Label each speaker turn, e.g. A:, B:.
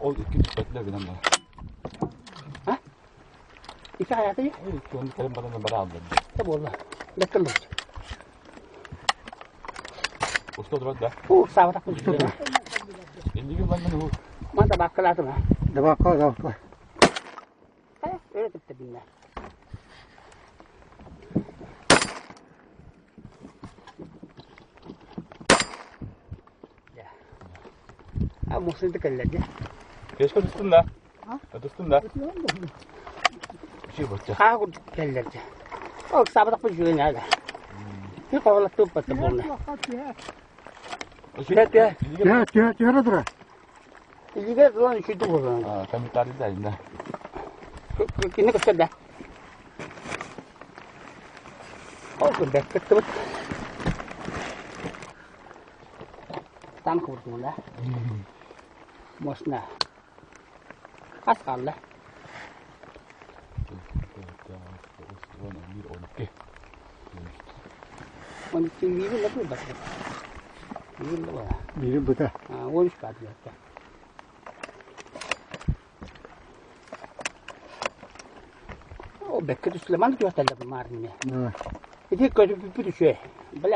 A: Ол икки түспэтилэр гынан баран. Икки оннук кэлэн баран бара ааллар. Уста турар да? Инники ылан уу.
B: Добавка, добавка.
A: Пешка түстүн да? Түстүн да? Үчүй бочча.
B: Түһэ, түһэ, түһэрэ тура.
A: Комментарий да инна.
B: Бири быта.